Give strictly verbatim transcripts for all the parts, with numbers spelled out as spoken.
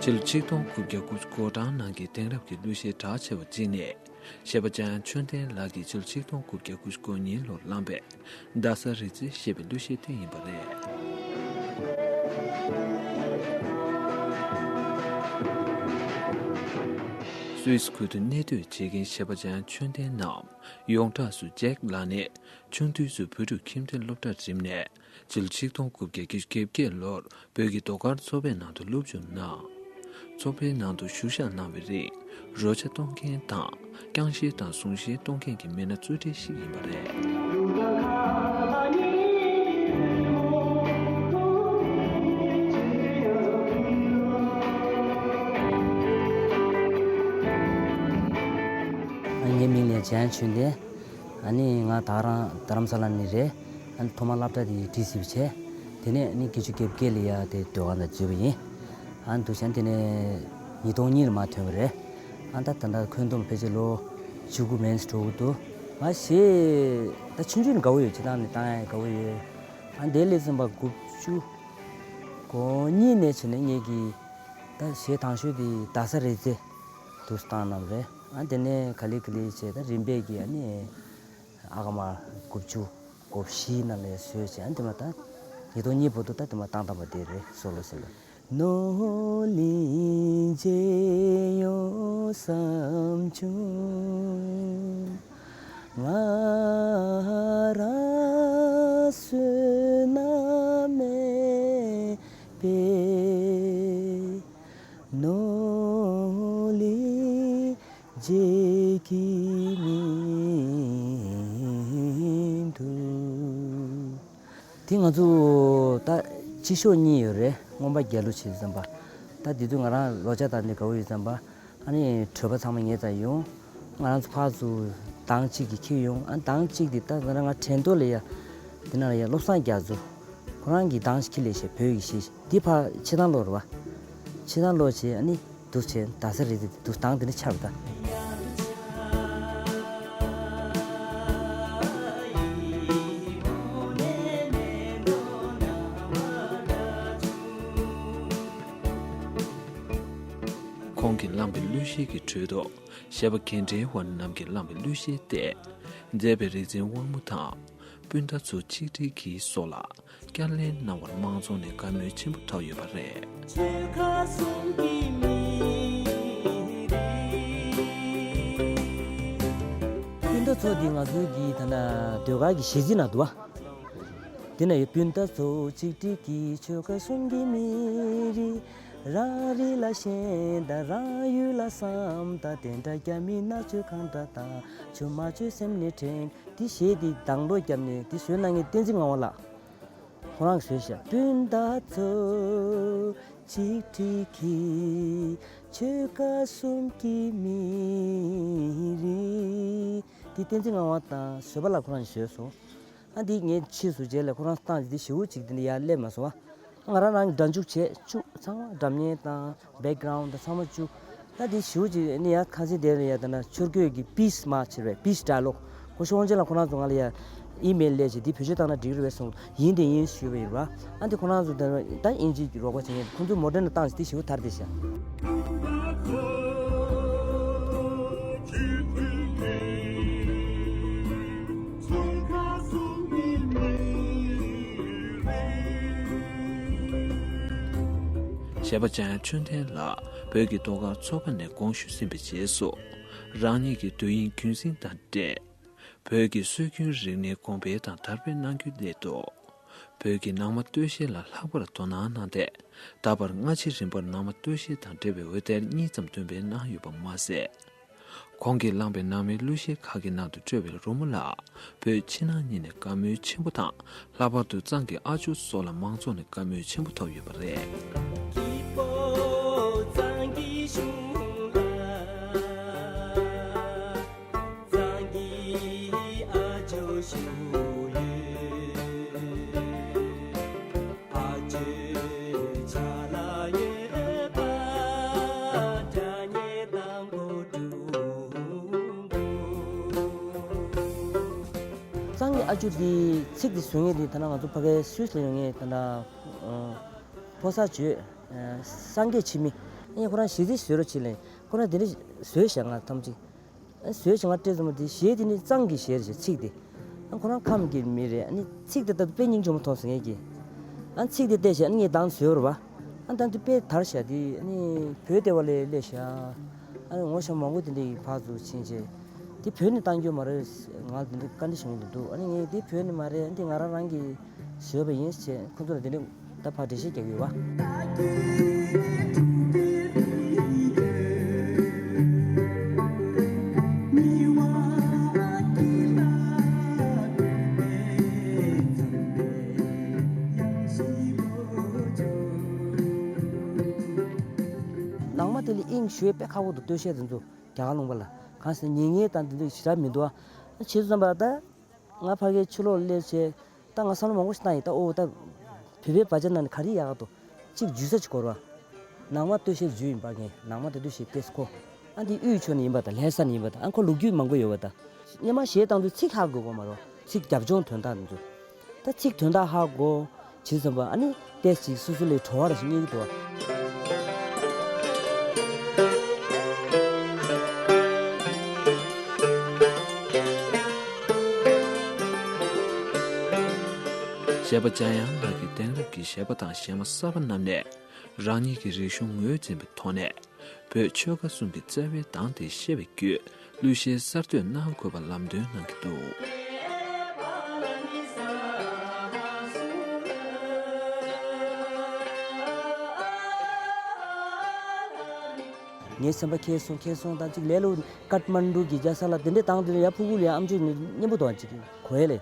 ཕྱི་ལོ་ཆིག་སྟོང་དགུ་བརྒྱ་དགུ་བཅུ་གོ་གྲངས་ནང་གི་དེང་རབས་ཀྱི་གླུ་གཞས་གྲགས་ཆེ་བ་གཅིག་ནི། གཞས་པ་འཇམ་དབྱངས་ཆོས་ལྡན་ལགས་ཀྱིས་ཕྱི་ལོ་ཆིག་སྟོང་དགུ་བརྒྱ་དགུ་བཅུ་གོ་གཉིས་ལོར་བླངས་པའི་རྡ་ས་རི་རྩེ་ཞེས་པའི་གླུ་གཞས་དེ་ཡིན་པ་རེད། སུད་སི་ཁུལ་དུ་གནས་སྡོད་བྱེད་མཁན་གཞས་པ་འཇམ་དབྱངས་ཆོས་ལྡན་ནམ་ཡོངས་གྲགས་སུ་ཇེག་ལགས་ནི། ཆུང་དུས་སུ་བོད་ཕྲུག་ཁྱིམ་སྡེར་སློབ་གྲྭ་འགྲིམས་ནས། ཕྱི་ལོ་ཆིག་སྟོང་དགུ་བརྒྱ་བརྒྱད་ཅུ་གྱ་བརྒྱད་ལོར་བོད་ཀྱི་ཟློས་གར་ཚོགས་པའི་ནང་དུ་སློབ་སྦྱོང་གནང་། ཚོགས་པའི་ནང་དུ་ཞུ་བཞག་གནང་བའི་རིང་། རོལ་ཆ་གཏོང་མཁན་དང་། རྐྱང་གཞས་དང་གཟུངས་གཞས་གཏོང་མཁན་གྱི་མི་སྣ་གཙོ་གྲས་ཤིག་ཡིན་པ་རེད། ངའི་མིང་ལ་འཇམ་དབྱངས་ཆོས་ལྡན། ཨ་ནི་ང་ད་རང་རྡ་རམ་ས་ལ་ནས་རེད། ཨ་ནི་ཐོག་མར་སློབ་གྲྭ་དེ་ཁྲིད་ཟིན་པ་བྱས། དེ་ནས་ཨ་ནི་བརྒྱད་ཅུ་གྱ་བརྒྱད་ལ་ཡ་དེ་ཟློས་གར་ལ་འཛུལ་བ་ཡིན། ཨ་ནི་འདུག་བྱས་དེ་ནས་ཉིས་སྟོང་གཉིས་ལ་མར་ཐོན་པ་རེད། ཨ་ད་ད་ལྟ་ཁོན་ཏུ་ལ་ཕལ་ཆེར་ལོ་བཅུ་དགུ་མན་ཙམ་འགྲོ་གི་འདུག་ང་གཞས་ད་ཆུང་ཆུང་ནས་དགའ་བོ་ཡོད། སྤྱིར་བཏང་ནས་བཏང་ཡ་དགའ་བོ་ཡོད། ཨ་དེ་ལས་ཙམ་པ་དགུ་བཅུ་གོ་གཉིས་ནས་བྱས་ནས་ངེད་ཀྱི་ད་གཞས་དང་ཤོས་དེ་རྡ་ས་རི་རྩེ་དུ་བཏང་གནང་བ་རེད། ཨ་དེ་ནས་ག་ལེ་ག་ལེ་བྱས་ད་རིམ་པས་ཀྱི་ཨ་ནི། ཨ་ཀ་མ་དགུ་བཅུ་གོ་བཞི་ནང་ལ་བཟོས་བྱས་ཨ་དེ་མ་ད་ཉིས་སྟོང་གཉིས་བར་དུ་ད་དེ་མ་བཏང་བཏང་བ་དེ་རེད། སོ་ལོ་སོ་ལོ། ནོར་ལུས་རྗེས་ཡོང་བསམ་བྱུང་། ང་རང་བསོད་ནམས་མེད་པས། ནོར་ལུས་བརྗེད་ཀྱི་མི་འདུག་དེ་ང་ཚོ་ད་སྤྱི་ཤོག་གཉིས་ཡོད་རེད། མངོན་པ་རྒྱལ་གླུ་བྱས་ཙམ་པ། ད་དེ་དུས་ང་རང་ལོ་ཆ་དང་ནི་དགའ་བོ་ཡོད་ཙམ་པ། ཨ་ནི་གྲོད་པ་ཚང་མ་ངེད་ཙམ་ཡོང་། ང་རང་ཚོ་ཕར་ཚུར་གདང་གཅིག་གིས་འཁྱེར་ཡོང་། ཨ་གདང་གཅིག་དེ་ད་ང་རང་ང་ཁྲེང་ཏུའུ་ལ་ཡ། དེ་ནང་ལ་ཡ་བློ་བཟང་རྒྱ་མཚོ། ཁོ་རང་གིས་གདང་ཞིག་ཁྱེར་ལས་བྱས་བོད་ཀྱི་གཞས་ཤིག་འདི་ཕར་ཕྱི་ནང་ལོག་རེད་བ། ཕྱི་ནང་ལོག་བྱས་ཨ་ནི་འདུག་བྱས་རྡ་ས་རི་རྩེ་འདུག་གདང་དེ་ནས་ཆགས་པ་ད། ཁོང་གིས་བླངས་པའི་གླུ་གཞས་ཀྱི་ཁྲོད་དུ་གཞས་པ་རྒན་བཀྲས་དབང་རྣམ་རྒྱལ་བླངས་པའི་གླུ་གཞས་ཏེ། མཛེས་པའི་རིག་འཛིན་དབང་མོ་དང་། སྤུན་ཟླ་ཚོ་ཆིག་སྒྲིལ་གྱིས་སོགས་ལ་བསྐྱར་ལེན་གནང་བར་མང་ཚོགས་ནས་དགའ་མོས་ཆེན་པོ་འཁྲབ་ཡོད་པ་རེད། སྤུན་ཟླ་ཚོ་འདི་ང་ཚོའི་གི་ད་ལྟ་ཟློས་གར་གྱི་གཞས་ཚིག་ནང་འདུག་བ། དེ་ན་ཡོད། སྤུན་ཟླ་ཚོ་ཆིག་སྒྲིལ་གྱིས་ཆོལ་ཁ་གསུམ་གྱི་མི་རིགས། རང་རིགས་ལ་ཞེན་དང་རང་ཡུལ་ལ་བསམ་དང་། དེ་འདྲ་རྒྱ་མི་མནར་གཅོད་གང་འདྲ་དང་། ཆོས་མ་བཅོས་སེམས་ནི་དྲན། འདི་གཞས་འདི་དང་བློ་བརྒྱབ་ནས་འདི་བཟོས་གནང་མཁན་བསྟན་འཛིན་ངག་དབང་ལགས། ཁོ་རང་གིས་བཟོས་ཤག་སྤུན་ཟླ་ཚོ་ཆིག་སྒྲིལ་གྱིས་ཆོལ་ཁ་གསུམ་གྱི་མི་རིགས། འདི་བསྟན་འཛིན་ངག་དབང་དང་བཟོད་པ་ལགས་ཁོ་རང་གིས་བཟོས་སོང་། ཨ་འདི་ངས་ཕྱིས་སུ་རྗེས་ལ་ཁོ་རང་བཏང་ཅིག་འདི་ཞེ་པོ་ཅིག་འདི་འདྲ་ཡར་སླེབས་མ་སོང་བ། ང་རང་རང་གི་སྒྲ་འཇུག་བྱས་བཅུག་ཚང་མ་སྒྲ་སྙན་དང་བེག་གྷ་རའུན་ཌི་དང་ཚང་མ་བཅུག་ད་འདི་ཞེ་པོ་ཅིག་ནི་ཡ་ཁ་སང་དེ་ལ་ཡ་ད་ན་ཆོས་གོས་ཀྱི་པིས་མ་བྱེད་རེད། པིས་ཌ་ཡ་ལོག་ཁོ་ཤོང་ཅན་ལ་ཁོ་རང་ཚོ་ང་ལ་ཡ་ཨི་མེལ་སླེབས་ཤིག་འདི་བེད་སྤྱོད་བཏང་ན་འགྲིག་རེད་པས་གསུངས། ཡིན་དེ་ཡིན་ཞུས་པ་ཡིན་པ། ཨ་འདི་ཁོ་རང་ཚོ་ད་ད་དབྱིན་ཇི་གི་རོགས་པ་བྱེད་མཁན་ཁོ་ཚོ་མོ་ཌན་ལ་བཏང་ཞིག་འདི་ཞེ་པོ་དར་བསྡད་ཤག་གཞས་པ་འཇམ་དབྱངས་ཆོས་ལྡན་ལགས་བོད་ཀྱི་ཟློས་གར་ཚོགས་པ་ནས་དགོངས་ཞུ་ཟིན་པའི་རྗེས་སུ། རང་ཉིད་ཀྱི་དུས་ཡུན་རྒྱུན་སྲིང་དང་འབྲེལ། བོད་ཀྱི་སྲོལ་རྒྱུན་རིག་གནས་གོང་འཕེལ་དང་དར་སྤེལ་གནང་རྒྱུའི་སླད་དུ། བོད་ཀྱི་ནང་མ་སྟོད་གཞས་ལ་ལྷག་པར་དོ་སྣང་གནང་སྟེ། ད་བར་སྔ་ཕྱི་རིམ་པར་ནང་མ་སྟོད་གཞས་དང་འབྲེལ་བའི་འོད་སྡེར་གཉིས་ཙམ་འདོན་སྤེལ་གནང་ཡོད་པ་མ་ཟད། ཁོང་གིས་བླངས་པའི་ནང་མའི་གླུ་གཞས་ཁག་གི་ནང་དུ་སྤྲོས་པའི་རོལ་མོ་ལ་བོད་ཕྱི་ནང་གཉིས་ནས་དགའ་མོས་ཆེན་པོ་དང་། ལྷག་པར་དུ་གཙང་གི་ཨ་ཇོ་སོགས་ལ་མང་ཚོགས་ནས་དགའ་མོས་ཆེན་པོ་ཐོབ་ཡོད་པ་རེད། གཙང་གི་ཨ་ཇོ་འདི་ཚིག་འདི་བཟོ་མཁན་འདི་ད་ལྟ་ང་ཚོ་ཕ་གའི་སུད་སི་ལ་ཡོད་མཁན་ད་ལྟ་ཕོ་གསར་བརྗོད་སངས་རྒྱས་འཆི་མེད་ ཨ་ནི་ཁོ་རང་གཞས་ཚིག་བཟོས་རོགས་བྱེད་ལབ། ཁོ་རང་དེ་འདྲ་བཟོས་བཞག་ང་ཐམས་ཅད། ཨ་བཟོས་བྱས་ང་སྤྲད་ཙམ་པ་དེ་གཞས་དེ་ནི་གཙང་གི་གཞས་རེད་ཤག་ཚིག་དེ། ཨ་ཁོ་རང་ཁམས་ཀྱི་མི་རེད། ཨ་ནི་ཚིག་དེ་ལྟ་དཔེ་སྙིང་རྗེ་མོ་མཐོང་སོང་ངས་ཀྱི། ཨ་ཚིག་དེ་བལྟས་བྱས་ཨ་ནི་ངས་བདག་བཟོས་པ་རེད་པ། ཨ་ད་དེ་དཔེ་དར་ཤག་དེ་ཨ་ནི་བོད་སྡེ་བ་ལས་སླེབས་ཤག་ཨ་ནི་ངོ་ཤ་མང་པོ་དེ་འདྲ་ཡི་ཕར་ཚུར་ཕྱིན་བྱས། དེ་བོད་ནས་བཏང་རྒྱུ་མ་རེད། ང་དེ་འདྲ་བཀའ་འདྲི་ཞུ་གི་འདུག་ཨ་ནི་ངས་དེ་བོད་ནས་མ་རེད། ཨ་ནི་དེ་ང་རང་རང་གི་བཟོས་པ་ཡིན་ཞེས་ཁོ་ཚོ་ལ་དེ་འདྲ་ད་ཕར་འགྲེལ་བཤད་རྒྱག་གི་ཡོད་པ། ནང་མ་དེ་ལ་དབྱིངས་ཞུ་ཡས་དཔེ་ཁག་པོ་འདུག་སྟོད་གཞས་དེ་ཚོ་རྒྱ་གར་ལུང་པ་ལ་གང་ཟེར་ན་ཉན་མཁན་དང་དེ་འདྲ་ཞེ་དྲག་མི་འདུག་ཨ་བྱས་ཙང་པ་ད། ང་ཕ་གིའི་ཕྱི་ལོགས་སླེབས་བྱས། ད་ང་བསམ་བློ་མང་པོ་ཞིག་བཏང་ཡིན། ད་ཨོ་ད། བོད་པའི་བ་ཅན་ནང་ནས་ག་རེ་ཡག་ག་འདུག་གཅིག་འཇུ་ས་ཅིག་དགོས་རེད་པ། ནང་མ་སྟོད་གཞས་འཇུ་ཡིན་པ་ངས། ནང་མ་ད་སྟོད་གཞས་ཏེས་ཁོ། ཨ་འདི་དབུས་ཕྱོགས་ནས་ཡིན་པ་དང་ལྷ་ས་ནས་ཡིན་པ་དང་ཨ་ཁོ་ལོ་རྒྱུས་མང་པོ་ཡོད་པ་དང་། སྔོན་མ་གཞས་བཏང་དུས་ཚིག་ཧ་གོ་དགོས་མ་རེད། ཚིག་རྒྱབ་ལྗོངས་དོན་དག་འདི་ཚོ། ད་ཚིག་དོན་དག་ཧ་གོ། བྱས་ཙང་པ་ཨ་ནི་ཏོག་ཙམ་སོ་སོ་ལ་བྲོ་བ་རང་ཞིག་རྙེད་ཀྱི་འདུག་གཞས་པ་འཇམ་དབྱངས་ལགས་ཀྱི་གདན་རབས་ཀྱི་གཞས་པ་དང་གཞས་མ་གསར་པ་རྣམས་ནས་རང་ཉིད་ཀྱི་རིག་གཞུང་ངོས་འཛིན་པའི་ཐོག་ནས། བོད་ཆོལ་ཁ་གསུམ་གྱི་རྩ་བའི་གདངས་དེ་ཤེས་པའི་བརྒྱུད་གླུ་གཞས་གསར་གཏོད་གནང་དགོས་པ་ལམ་སྟོན་གནང་གི་འདུག་ངའི་སེམས་པ་ཁྱེར་སོང་། ཁྱེར་སོང་དང་གཅིག་ལས་སླ་པོ། ཀཏ་མན་ཌུ་གི་རྒྱལ་ས་ལ་དེ་འདྲའི་གདངས་དེ་འདྲ་ཡར་ཕུབ་ཕུབ་ལ་ཡང་ཨ་མཆོག་ནི་སྙན་པོ་འདུག་ཨ། གཅིག་གོ་ཡ་ལས་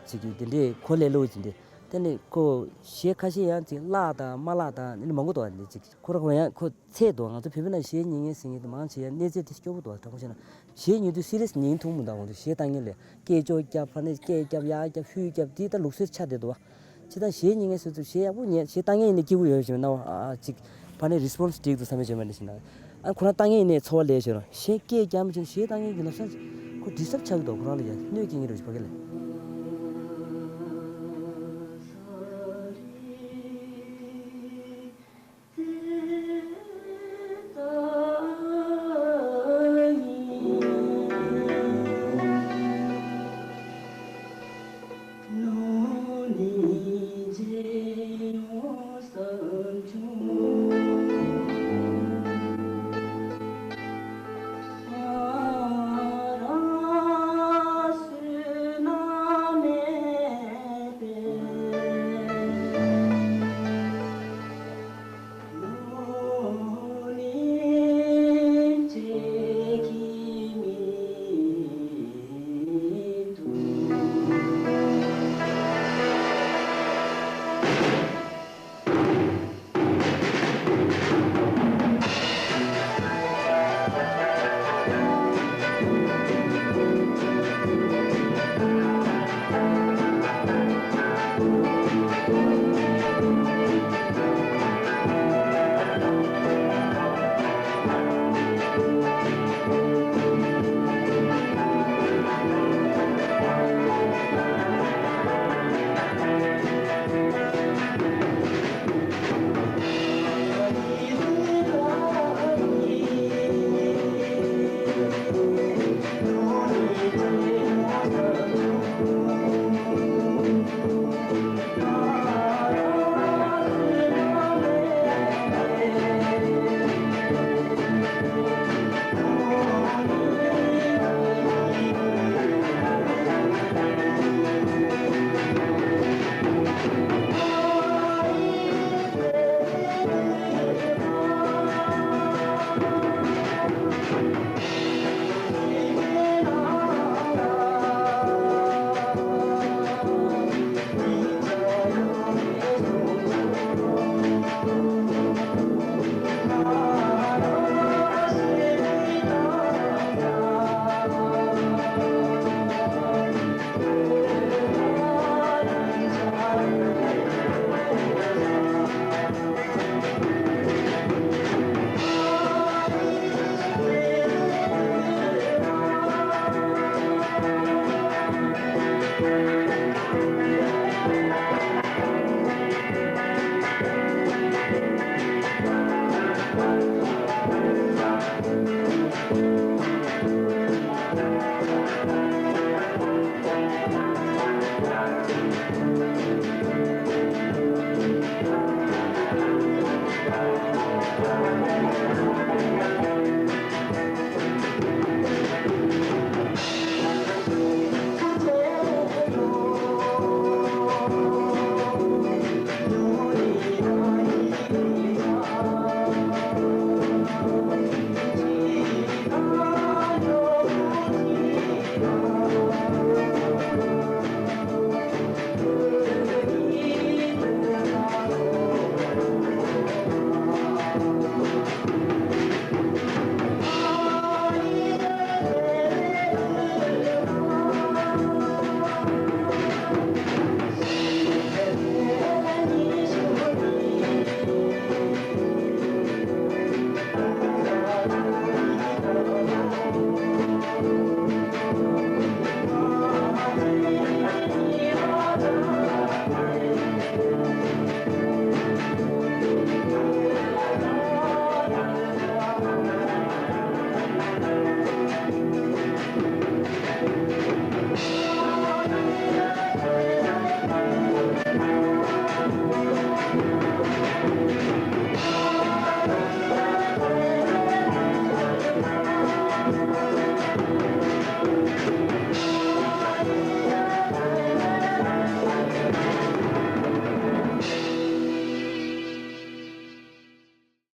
གཅིག་གི་དེ་འདྲའི་གོ་ལས་སླ་པོ་ཅིག་འདི། དེ་ནི་ཁོ་གཞས་ཁ་ཤས་ཡང་ཅིག་བརླག་དང་མ་བརླག་དང་ནི་མང་པོ་འདུག་ཨ། ནི་ཅིག་ཁོ་རང་ཁོ་ཡང་ཁོ་ཚད་འདུག་ང་ཚོ་བོད་པའི་ནང་གཞས་ཉན་མཁན་ཟེར་མཁན་དེ་མང་ཆེ་ཡང་གནས་ཚད་དེ་སྐྱོ་པོ་འདུག་ཨ། དྲང་པོ་བཤད་ན་གཞས་ཉན་དུས་སི་རི་ཡས་ཉན་ཐུབ་མི་འདུག་ང་ཚོ་གཞས་བཏང་མཁན་ལས་སྐད་ཅོར་རྒྱབ་ཕར་ནས་སྐད་རྒྱབ་ཡར་རྒྱབ་ཧུད་རྒྱབ་དེ་ད་ལུགས་སྲོལ་ཆགས་བསྡད་འདུག་ཨ། ཅི་ད་གཞས་ཉན་མཁན་ཟེར་དུས་གཞས་ཡག་པོ་ཉན། གཞས་བཏང་མཁན་ཡིན་ན་སྐྱིད་པོ་ཡོད་ཞེས་སྣང་བ་ཨ་ཅིག་ཕར་ནས་རི་སི་པོན་སི་འགྲིག་འདུག་བསམ་པའི་བྱས་མ་ནི་ཞིག་ན། ཨ་ཁོ་རང་བཏང་མཁན་ཡིན་ནའི་ཚོར་བ་ལས་བྱོས་རང་གཞས་སྐད་རྒྱབ་མ་བྱུང་། གཞས་བཏང་མཁན་གྱི་ལབ་ས་ཁོ་ཌིས་ཊབ་ཆགས་ཀྱི་འདུག་ཁོ་རང་ལ་ཡ་གནོད་སྐྱེལ་མཁན་འདྲ་ཞིག་ཕ་གི་ལ།